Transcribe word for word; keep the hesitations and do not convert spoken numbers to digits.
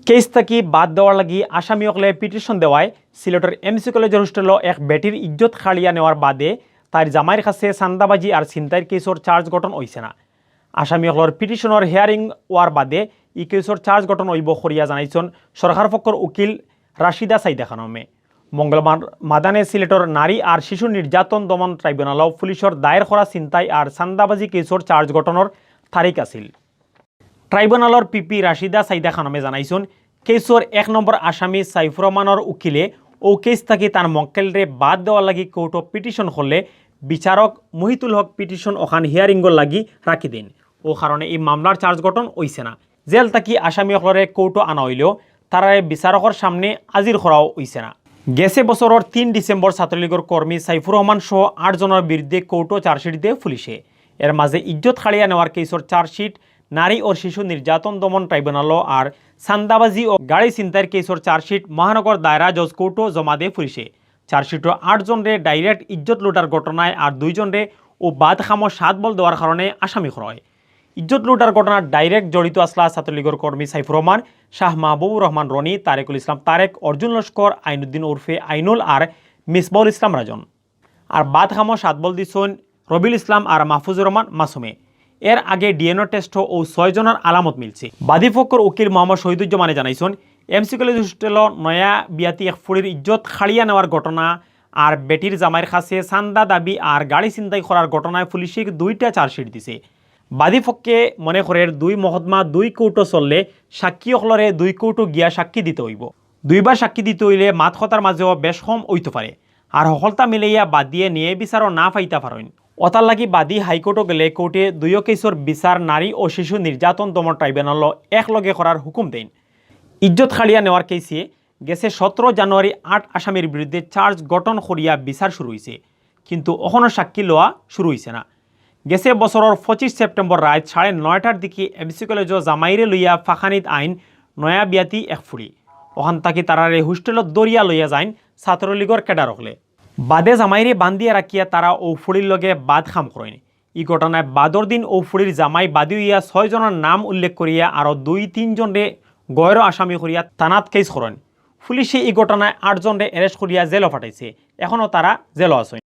কেস থাকি বাদ দেওয়ার লাগি আসামি অকলে পিটিশন দেওয়ায় সিলেটর এমসি কলেজর হোস্টেলো এক বেটির ইজ্জত কাড়িয়া নেওয়ার বাদে তার জামাইর কাছে চান্দাবাজি আর ছিনতাইর কেসর চার্জ গঠন অইছে না। আসামি অকলর পিটিশনর হিয়ারিং অওয়ার বাদে ই কেসর চার্জ গঠন অইবো করিয়া জানাইছইন সরকার পক্ষর উকিল রাশিদা সাইদা খানমে। মঙ্গলবার মাদানে সিলেটর নারী আর শিশু নির্যাতন দমন ট্রাইব্যুনালো পুলিশর দায়ের করা ছিনতাই আর চান্দাবাজি কেসর চার্জ গঠনর তারিখ আছিল। ট্রাইব্যুনালর পিপি রাশিদা সাইদা খানমে জানাইছইন, কেসর এক নম্বর আসামি সাইফুর রহমানর উকিলে অউ কেস থাকি তান মক্কেলরে বাদ দেওয়ার লাগি কোর্টো পিটিশন করলে বিচারক মহিতুল হক পিটিশন অখান হিয়ারিংর লাগি রাখি দেইন। অউ কারণে ই মামলার চার্জ গঠন অইছে না। জেল থাকি আসামি অকলরে কোর্টো আনা অইলেও তারারে বিচারকর সামনে হাজির করাও অইছে না। গেছে বছরর তিন ডিসেম্বর ছাত্রলীগর কর্মী সাইফুর রহমান সহ আট জনর বিরুদ্ধে কোর্টো চার্জশিট দেয় পুলিশে। এর মাঝে ইজ্জত কাড়িয়া নেওয়ার কেসর চার্জশিট, নারী ও শিশু নির্যাতন দমন ট্রাইব্যুনালো আর চান্দাবাজি ও গাড়ি ছিনতাইর কেসর চার্জশিট মহানগর দায়রা জজ কোর্টো জমা দেয় পুলিশে। চার্জশিটো আট জনরে ডাইরেক্ট ইজ্জত লুটার ঘটনায় আর দুই জনরে অউ বাদ কামো সাত বল দেওয়ার কারণে আসামি করা অয়। ইজ্জত লুটার ঘটনাত ডাইরেক্ট জড়িত আছলা ছাত্রলীগর কর্মী সাইফুর রহমান, শাহ মাহবুবুর রহমান রনি, তারেকুল ইসলাম তারেক, অর্জুন লস্কর, আইনুদ্দিন ওরফে আইনুল আর মিসবাউল ইসলাম রাজন। আর বাদ কামো সাত বল দিছইন রবিউল ইসলাম আর মাহফুজুর রহমান মাসুমে। এর আগে ডিএনএ টেস্টো অউ ছয় জনর আলামত মিলছে। বাদী পক্ষর উকিল মোহাম্মদ শহীদুজ্জামানে জানাইছইন, এমসি কলেজ হোস্টেলো নয়া বিয়াতি এক ফুড়ির ইজ্জত কাড়িয়া নেওয়ার ঘটনা আর বেটির জামাইর কাছে চান্দা দাবি আর গাড়ি ছিনতাই করার ঘটনায় পুলিশে দুইটা চার্জশিট দিছে। বাদী পক্ষে মনে করের দুই মকদ্দমা দুই কোর্টো চললে সাক্ষী অকলরে দুই কোর্টো গিয়া সাক্ষী দিতে অইবো। দুইবার সাক্ষী দিতে অইলে মাত কথার মাঝেও বেশ কম অইতো পারে। আর হকলতা মিলাইয়া বাদীয়ে ন্যায় বিচারও না পাইতা পারইন। অতার লাগি বাদী হাইকোর্টো গেলে কোর্টে দুইও কেসর বিচার নারী ও শিশু নির্যাতন দমন ট্রাইব্যুনালো একলগে করার হুকুম দেইন। ইজ্জত কাড়িয়া নেওয়ার কেসে গেছে সতেরো জানুয়ারি আট আসামির বিরুদ্ধে চার্জ গঠন করিয়া বিচার শুরু অইছে, কিন্তু অখনো সাক্ষী লওয়া শুরু অইছে না। গেছে বছরর পঁচিশ সেপ্টেম্বর রাইত সাড়ে নয়টার দিকে এমসি কলেজো জামাইরে লইয়া ফাখানিত আইন নয়া বিয়াতি এক ফুড়ি। অখান থাকি তারারে হোস্টেলো ধরিয়া লইয়া যাইন ছাত্রলীগর ক্যাডার অকলে। বাদে জামাইরে বান্ধিয়া রাখিয়া তারা অউ ফুড়ির লগে বাদ কাম করইন। ই ঘটনায় বাদর দিন অউ ফুড়ির জামাই বাদী অইয়া ছয় জনর নাম উল্লেখ করিয়া আরো দুই তিন জনরে গয়র আসামি করিয়া থানাত কেস করইন। পুলিশে ই ঘটনায় আট জনরে অ্যারেস্ট করিয়া জেলো পাঠাইছে। এখনো তারা জেলো আছইন।